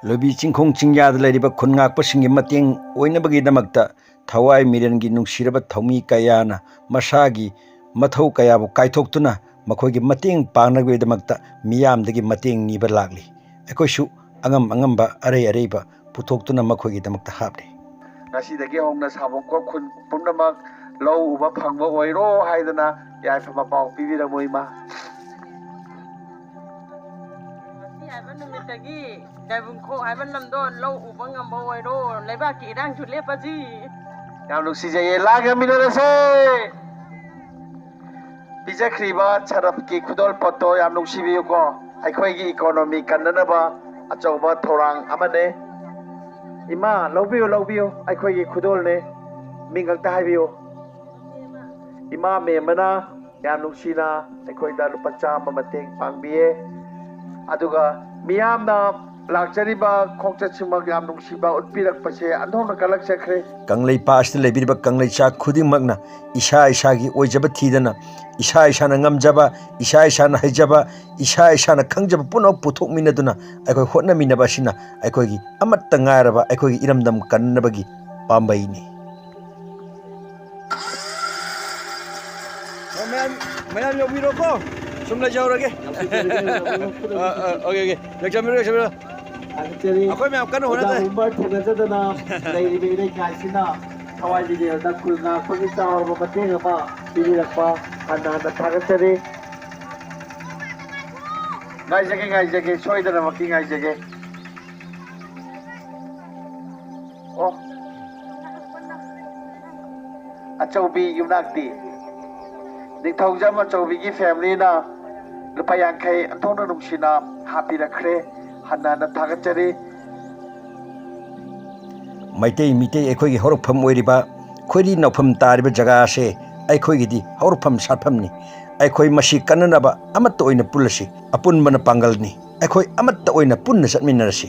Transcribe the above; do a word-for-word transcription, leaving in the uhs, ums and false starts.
ꯂꯣꯏꯕꯤ ꯆꯤꯡꯈꯣꯡ ꯆꯤꯡꯌꯥꯗ ꯂꯩꯔꯤꯕ ꯈꯨꯟ ꯉꯥꯛꯄꯁꯤꯡꯒꯤ ꯃꯇꯦꯡ ꯑꯣꯏꯅꯕꯒꯤꯗꯃꯛꯇ ꯊꯋꯥꯏ ꯃꯤꯔꯟꯒꯤ ꯅꯨꯡꯁꯤꯔꯕ ꯊꯧꯃꯤ ꯀꯌꯥꯅ ꯃꯁꯥꯒꯤ ꯃꯊꯧ ꯀꯌꯥꯕꯨ ꯀꯥꯏꯊꯣꯛꯇꯨꯅ ꯃꯈꯣꯏꯒꯤ ꯃꯇꯦꯡ ꯄꯥꯡꯅꯕꯒꯤꯗꯃꯛꯇ ꯃꯤꯌꯥꯝꯗꯒꯤ ꯃꯇꯦꯡ ꯅꯤꯕ ꯂꯥꯛꯂꯤ꯫ ꯑꯩꯈꯣꯏꯁꯨ ꯑꯉꯝ ꯑꯉꯝꯕ ꯑꯔꯩ ꯑꯔꯩꯕ ꯄꯨꯊꯣꯛꯇꯨꯅ ꯃꯈꯣꯏꯒꯤꯗꯃꯛꯇ ꯍꯥꯞꯂꯤ꯫ ꯉꯁꯤꯗꯒꯤ ꯍꯧꯅ ꯁꯥꯕꯣꯝꯈꯣꯛ ꯈꯨꯟ ꯄꯨꯝꯅꯃꯛ ꯂꯧ ꯎꯕ ꯐꯪꯕ ꯑꯣꯏꯔꯣ ꯍꯥꯏꯗꯅ ꯌꯥꯏꯐꯕ ꯄꯥꯎ ꯄꯤꯕꯤꯔꯝꯃꯨ, ꯏꯃꯥ꯫ ꯉꯁꯤ ꯍꯥꯏꯕ ꯅꯨꯃꯤꯠꯇꯒꯤ ꯌꯥꯏꯕꯨꯡꯈꯣꯛ ꯍꯥꯏꯕ ꯂꯝꯗꯣ ꯂꯧ ꯎꯕ ꯉꯝꯕ ꯑꯣꯏꯔꯣ, ꯂꯩꯕꯥꯛꯀꯤ ꯏꯔꯥꯡꯁꯨ ꯂꯦꯞꯄꯁꯤ꯫ ꯌꯥꯝ ꯅꯨꯡꯁꯤꯖꯩꯌꯦ, ꯂꯥꯡ ꯌꯥꯟꯃꯤꯟꯅꯔꯁꯦ꯫ ꯄꯤꯖꯈ꯭ꯔꯤꯕ ꯁꯔꯞꯀꯤ ꯈꯨꯗꯣꯜ ꯄꯣꯠꯇꯣ ꯌꯥꯝ ꯅꯨꯡꯁꯤꯕꯤꯌꯨꯀꯣ, ꯑꯩꯈꯣꯏꯒꯤ ꯏꯀꯣꯅꯣꯃꯤ ꯀꯟꯅꯅꯕ ꯑꯆꯧꯕ ꯊꯧꯔꯥꯡ ꯑꯃꯅꯦ꯫ ꯏꯃꯥ, ꯂꯧꯕꯤꯌꯨ, ꯂꯧꯕꯤꯌꯨ, ꯑꯩꯈꯣꯏꯒꯤ ꯈꯨꯗꯣꯜꯅꯦ, ꯃꯤꯡ ꯑꯝꯇ ꯍꯥꯏꯕꯤꯌꯨ꯫ ꯏꯃꯥ ꯃꯦꯝꯕꯅ ꯌꯥꯝ ꯅꯨꯡꯁꯤꯅ ꯑꯩꯈꯣꯏꯗ ꯂꯨꯄꯥ ꯆꯥꯝꯃ ꯃꯇꯦꯡ ꯄꯥꯡꯕꯤꯌꯦ꯫ ꯑꯗꯨꯒ ꯃꯤꯌꯥꯝꯅ ꯂꯥꯛꯆꯔꯤꯕ ꯈꯣꯡꯆꯠꯁꯤꯃꯛ ꯌꯥꯝ ꯅꯨꯡꯁꯤꯕ ꯎꯠꯄꯤꯔꯛꯄꯁꯦ ꯑꯟꯊꯣꯛꯅ ꯀꯜꯂꯛꯆꯈ꯭ꯔꯦ꯫ ꯀꯪꯂꯩꯄꯥꯛ ꯑꯁꯤꯗ ꯂꯩꯕꯤꯔꯤꯕ ꯀꯪꯂꯩꯆꯥ ꯈꯨꯗꯤꯡꯃꯛꯅ ꯏꯁꯥ ꯏꯁꯥꯒꯤ ꯑꯣꯏꯖꯕ ꯊꯤꯗꯅ, ꯏꯁꯥ ꯏꯁꯥꯅ ꯉꯝꯖꯕ, ꯏꯁꯥ ꯏꯁꯥꯅ ꯍꯩꯖꯕ, ꯏꯁꯥ ꯏꯁꯥꯅ ꯈꯪꯖꯕ ꯄꯨꯝꯅꯃꯛ ꯄꯨꯊꯣꯛꯃꯤꯟꯅꯗꯨꯅ ꯑꯩꯈꯣꯏ ꯍꯣꯠꯅꯃꯤꯟꯅꯕ ꯑꯁꯤꯅ ꯑꯩꯈꯣꯏꯒꯤ ꯑꯃꯠꯇ ꯉꯥꯏꯔꯕ ꯑꯩꯈꯣꯏꯒꯤ ꯏꯔꯝꯗꯝ ꯀꯟꯅꯕꯒꯤ ꯄꯥꯝꯕꯩꯅꯤ꯫ ꯃꯌꯥꯝ, ꯃꯌꯥꯝ ꯌꯧꯕꯤꯔꯣꯀꯣ꯫ ꯁꯨꯝ ꯂꯩꯖꯍꯧꯔꯒꯦ꯫ ꯑ, ꯑ, ꯑꯣꯀꯦ, ꯑꯣꯀꯦ꯫ ꯌꯧꯁꯟꯕꯤꯔꯣ, ꯌꯧꯁꯟꯕꯤꯔꯣ꯫ ꯊꯥꯒꯠꯆꯔꯤ꯫ ꯑꯩꯈꯣꯏ ꯃꯌꯥꯝ ꯀꯟꯅ ꯍꯣꯠꯅꯖꯩ꯫ ꯑꯣꯖꯥ ꯕꯨꯝꯕꯔ ꯊꯦꯡꯅꯖꯗꯅ ꯂꯩꯔꯤꯕ ꯏꯔꯩꯀꯥꯏꯁꯤꯅ ꯊꯋꯥꯏ ꯂꯤꯂꯦꯜꯗ ꯈꯨꯜ ꯉꯥꯛꯄꯒꯤ ꯆꯥꯎꯔꯕ ꯃꯇꯦꯡ ꯑꯃ ꯄꯤꯕꯤꯔꯛꯄ ꯍꯟꯅ ꯍꯟꯅ ꯊꯥꯒꯠꯆꯔꯤ꯫ ꯉꯥꯏꯖꯒꯦ, ꯉꯥꯏꯖꯒꯦ, ꯁꯣꯏꯗꯅꯃꯛꯀꯤ ꯉꯥꯏꯖꯒꯦ꯫ ꯑꯣ꯫ ꯑꯆꯧꯕꯤ ꯌꯨꯝꯅꯥꯛꯇꯤ? ꯅꯤꯡꯊꯧꯖꯝ ꯑꯆꯧꯕꯤꯒꯤ ꯐꯦꯃꯤꯂꯤꯅ ꯂꯨꯄꯥ ꯌꯥꯡꯈꯩ ꯑꯣꯟꯊꯣꯛꯅ ꯅꯨꯡꯁꯤꯅ ꯍꯥꯞꯄꯤꯔꯛꯈ꯭ꯔꯦ꯫ ꯍꯟꯅ ꯍꯟꯅ ꯊꯥꯒꯠꯆꯔꯤ꯫ ꯃꯩꯇꯩ ꯃꯤꯇꯩ ꯑꯩꯈꯣꯏꯒꯤ ꯍꯧꯔꯛꯐꯝ ꯑꯣꯏꯔꯤꯕ ꯈꯣꯏꯔꯤ ꯅꯧꯐꯝ ꯇꯥꯔꯤꯕ ꯖꯒꯥ ꯑꯁꯦ ꯑꯩꯈꯣꯏꯒꯤꯗꯤ ꯍꯧꯔꯛꯐꯝ ꯁꯥꯠꯐꯝꯅꯤ꯫ ꯑꯩꯈꯣꯏ ꯃꯁꯤ ꯀꯟꯅꯅꯕ ꯑꯃꯠꯇ ꯑꯣꯏꯅ ꯄꯨꯜꯂꯁꯤ꯫ ꯑꯄꯨꯟꯕꯅ ꯄꯥꯡꯒꯜꯅꯤ꯫ ꯑꯩꯈꯣꯏ ꯑꯃꯠꯇ ꯑꯣꯏꯅ ꯄꯨꯟꯅ ꯆꯠꯃꯤꯟꯅꯔꯁꯤ꯫